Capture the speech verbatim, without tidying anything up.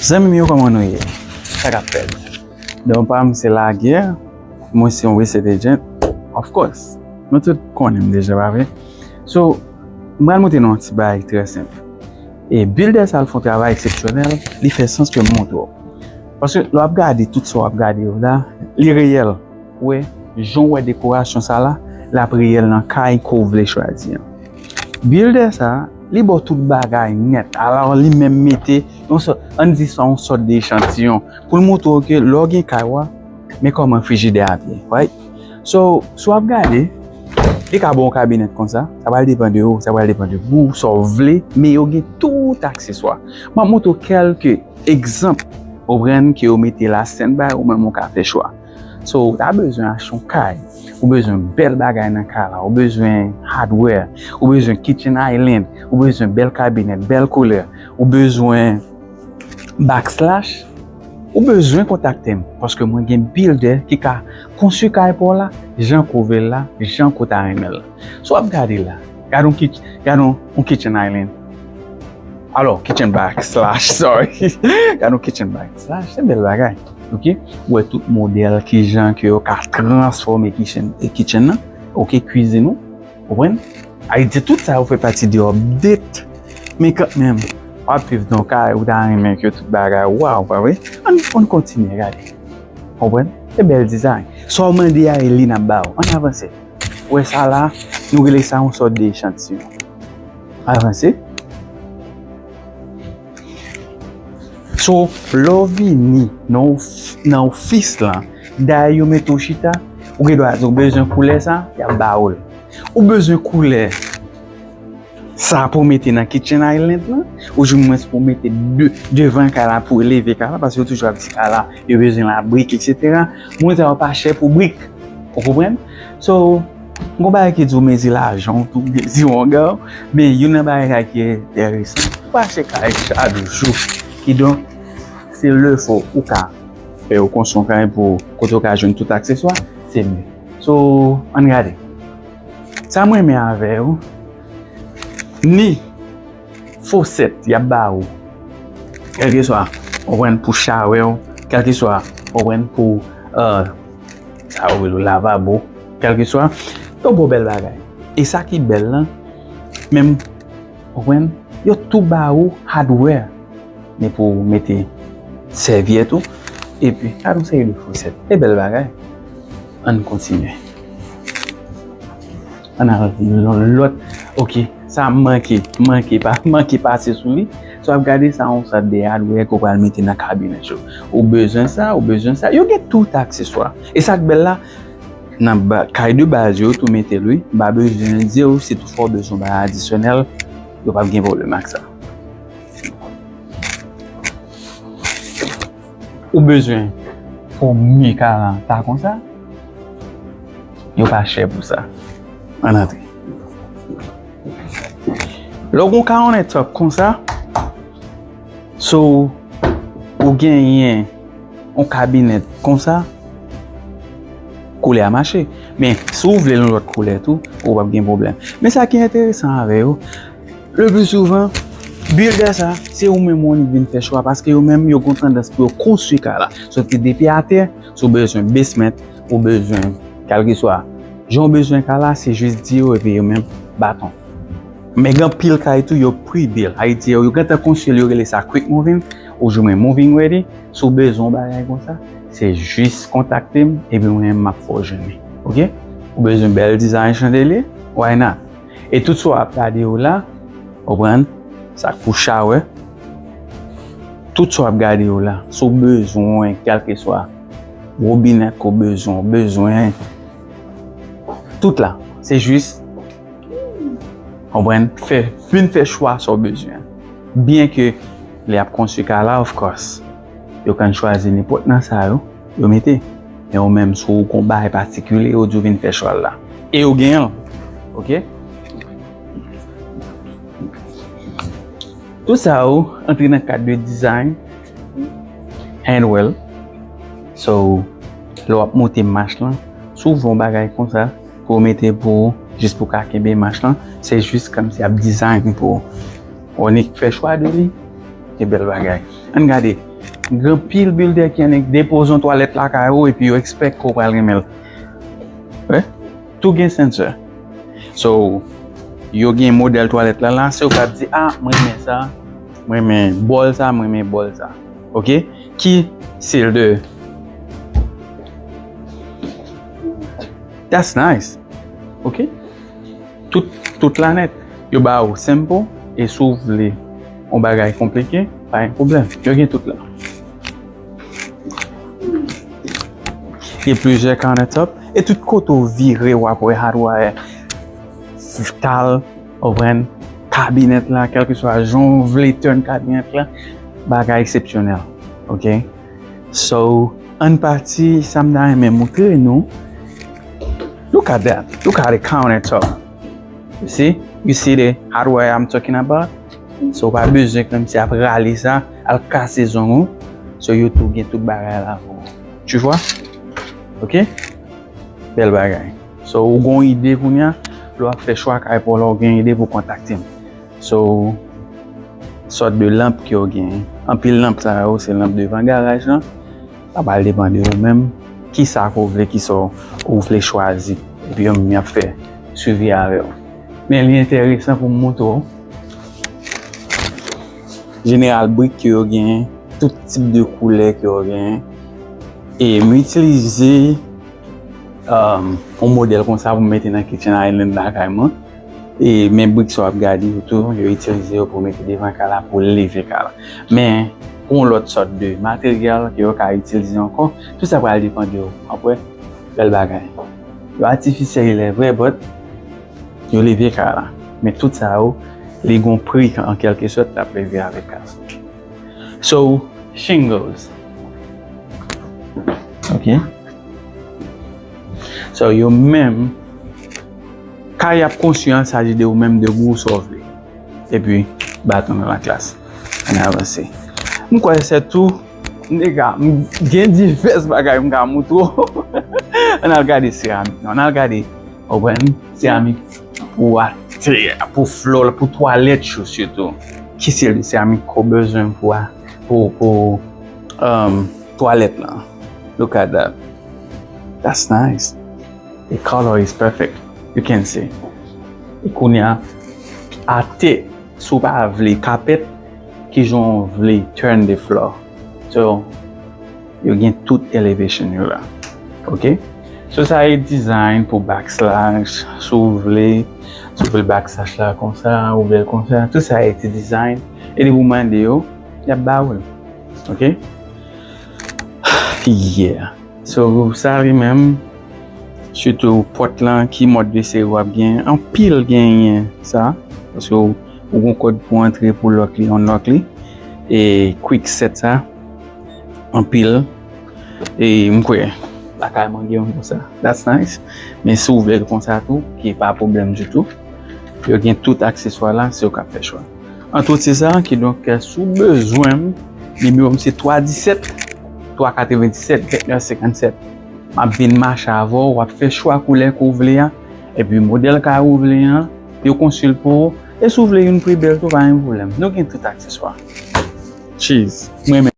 Zanmi m yo, kòman nou ye? Sa k ap fèt? Non pa m se Laguerre, mwen se yon real estate agent, of course. Nou tout konnen m deja, pa vre? So, m pral montre nou yon ti bagay trè senp. E builder sa, l fè yon travay eksepsyonèl, li fè sans ke m montre w. Paske lè w ap gade tout sa w ap gade yo la, li reyèl. Ou wè, jan w wè dekorasyon sa la, l ap reyèl nan kay ke w vle chwazi an. Builder sa, li ba w tout bagay nèt. Alò, li menm mete yon sòt, ann di sa, yon sòt de echantiyon pou l montre w ke lè w gen kay ou a, men kòman frijidè a ap ye, right? So, si w ap gade, li ka ba w yon kabinèt konsa, sa pral depann de ou, sa pral depann de gou, sa w vle, men yo gen tout akseswa. M ap montre w kèlke egzanp, ou konprann, ke yo mete la standby, ou menm ou ka fè chwa. So, ou ta bezwen achte yon kay, ou bezwen bèl bagay nan kay la, ou bezwen hardware, ou bezwen kitchen island, ou bezwen bèl kabinèt, bèl koulè, ou bezwen backslash, ou bezwen kontakte m, paske mwen gen builder ki ka konstwi kay pa w la, jan ke w vle l la, jan ke w ta renmen l la. So, w ap gade la, gade yon kitch-, gade yon, yon kitchen island. Alò, kitchen backslash, sorry. Gade yon kitchen backslash, se bèl bagay. Ok? Ou wè tout modèl, kijan ke yo ka transfòme kitchen, e kitchen nan. Ok, kwizin ou. Ou konprann? Sa vle di tout sa yo fè pati de update. Men kanmenm, w ap viv nan yon kay, ou ta renmen ke tout bagay, waw, pa vre? Ann, ann kontinye gade. Konprann? Se bèl dizay. Sa w mande a, e li n ap ba w. Ann avanse. Ou wè sa la, nou rele sa yon sòt de echantiyon. Avanse. So, lè w vini nan of-, nan ofis lan, dayè yo mete w chita, ou gen dwa di w bezwen koulè sa, y ap ba ou l. Ou bezwen koulè sa pou w mete nan kitchen island lan, oudimwens pou w mete de-, devan kay la, pou eleve kay la, paske yo toujou ap di kay la, yo bezwen labrik, etsetera. Moun sa yo pa chè pou brik. Ou konprann? So, m gon bagay ki di w mezi lajan w tou, mezi wonga w, men youn nan bagay ki enteresan, ou pa achte kay chak jou. Kidonk, se lè fò ou ka fè yo konstwi yon kay pou kote w ka jwenn tout akseswa, se mye. So, ann gade. Sa mwen renmen avè yo, ni fosèt y ap ba ou. Kèlkeswa, ou konprann, pou chawè w, kèlkeswa, ou konprann, pou, euh, sa yo rele lavabo, kèlkeswa, yo ba w bèl bagay. E sa ki bèl lan, menm, ou konprann, yo tou ba ou hardware. Men pou w mete sèvyèt ou, epi gade yon seri de fosèt. E bèl bagay. Ann kontinye. Ann al yon lòt. Ok, sa manke, manke, pa, manke pase sou li. So w ap gade sa, yon sòt de hardware ke w pral mete nan kabinèt yo. Ou bezwen sa, ou bezwen sa. Yo gen tout akseswa. E sa k bèl la, nan ba-, kay de baz yo, tou mete l, wi. M pa bezwen di w, si toutfwa w bezwen bagay adisyonèl, yo p ap gen pwoblèm ak sa. Ou bezwen pou mi kay la ta konsa, yo pa chè pou sa. Ann antre. Lè w gon countertop konsa, so ou genyen yon kabinèt konsa, koulè a mache. Men, si w vle yon lòt koulè tou, ou p ap gen pwoblèm. Men sa ki enteresan avè yo, le pli souvan, builder sa, se ou menm ou annik vin fè chwa, paske yo menm, yo gon tandans pou yo konstwi kay la. Soti depi atè, si w bezwen basement, ou bezwen, kèlkeswa jan w bezwen kay la, se jis di yo, epi yo menm, baton. Men gen anpil kay tou, yo pre-build. Sa vle di, yo gentan konstwi l, yo rele sa quick moving, oudimwen moving ready. Si w bezwen yon bagay konsa, se jis kontakte m, epi mwen menm m ap fè w jwenn li. Ok? Ou bezwen bèl dizay chandelye? Why not? E tout sa w ap gade yo la, ou konprann? Sa k pou chawè. Tout sa w ap gade yo la, si w bezwen, kèlkeswa wobinèt ke w bezwen, w bezwen tout la. Se jis, konprann, fè, vin fè chwa sa w bezwen. Byen ke lè y ap konstwi kay la, of course, yo konn chwazi nenpòt nan sa yo, yo mete. Men ou menm, si w gon bagay patikilye, yo di w vin fè chwa la. E yo genyen l. Ok? Tout sa yo antre nan kad de design, hand well. So, lè w ap monte mach lan, si w vle yon bagay konsa, pou w mete pou ou, jis pou w ka kenbe mach lan, se jis kòmsi y ap design pou ou. Ou annik fè chwa de li, Se bèl bagay. Ann gade. Gen anpil builder ki annik depoze yon twalèt lakay ou epi yo expect ke w pral renmen l. Wi. Tou gen sensor. So, yo gen modèl twalèt la la, se ou k ap di, "Ah, mwen renmen sa, mwen renmen bòl sa, mwen renmen bòl sa." Ok? Ki stil de That's nice. Ok? Tout, tout la nèt. Yo ba ou sample, e si w vle yon bagay konplike, pa gen pwoblèm. Yo gen tout la. Gen plizyè countertop. E tout kote w vire, w ap wè hardware, tile, ou konprann, kabinèt la, kèlkeswa jan w vle turn kabinèt la, bagay eksepsyonèl. Ok? So, ann pati, sa m ta renmen montre nou. Look at that. Look at the countertop. You see? You see the hardware I'm talking about? So, w pa bezwen kòmsi ap rale sa, al kase zong ou. So, yo tou gen tout bagay la pou ou. Tu vois? Ok? Bèl bagay. So, ou gon ide kounye a, lè w ap fè chwa kay pa w la, ou gen ide pou kontakte m. So, sòt de lanp ke w gen. Anpil lanp sa yo, se lanp devan garaj lan. Sa pral depann de ou menm. Kisa ke w vle, kisa w vle chwazi. Epi yo menm y ap fè swivi avè w. Men li enteresan pou m montre w jeneral brik ke yo genyen, tout tip de koulè ke yo genyen. E m itilize, um, yon modèl konsa pou m mete nan kitchen island lakay mwen. E men brik sa w ap gade yo tou, yo itilize yo pou mete devan kay la, pou leve kay la. Men, yon lòt sòt de materyèl ke yo ka itilize ankò, tout sa pral depann de ou. Apre, bèl bagay. Yo atifisyèl, il est vrai, but yo leve kay la. Men tout sa yo, li gon pri an kèlke sòt, l ap leve avèk kay la. So, shingles. Ok. So, yo menm, kay y ap konstwi an, sa di de ou menm de gou sa w vle. Epi, baton nan laklas. Ann avanse. M kwè se tou, m te ka, m gen divès bagay m ka montre w. Ann al gade seramik, non, ann al gade, ou konprann? Seramik pou atè, pou flò, pou twalèt yo sitou. Ki stil de seramik ke w bezwen pou, pou, pou, um, twalèt lan? Look at that. That's nice. The color is perfect. You can see. E kounye a, atè, si w pa vle kapèt, kijan w vle turn the floor? So, yo gen tout elevation yo la. Ok? So, sa e design pou backslash, si w vle, si w vle backslash la konsa, ou vle l konsa, tout sa e ti design. E depi w mande yo, y ap ba ou l. Ok? Yeah. So, sa li menm, sitou pòt lan, ki mòd W C w ap gen, anpil genyen sa. Paske w, ou gon kòd pou antre, pou lock li, unlock li. E quick set sa, anpil. E m kwè, lakay mwen gen youn konsa. That's nice. Men si w vle l konsa tou, ki pa pwoblèm ditou. Yo gen tout akseswa la, se ou k ap fè chwa. Antretyen sa, kidonk, si w bezwen m, nimewo m se twa disèt, twa katrevenndisèt, vennèf senkannsèt. M ap vin mache avè w, w ap fè chwa koulè ke w vle a, epi modèl kay ou vle an, yo konstwi l pou ou, e si w vle youn pi bèl tou, pa gen pwoblèm. Nou gen tout akseswa. Cheese. Mwen menm.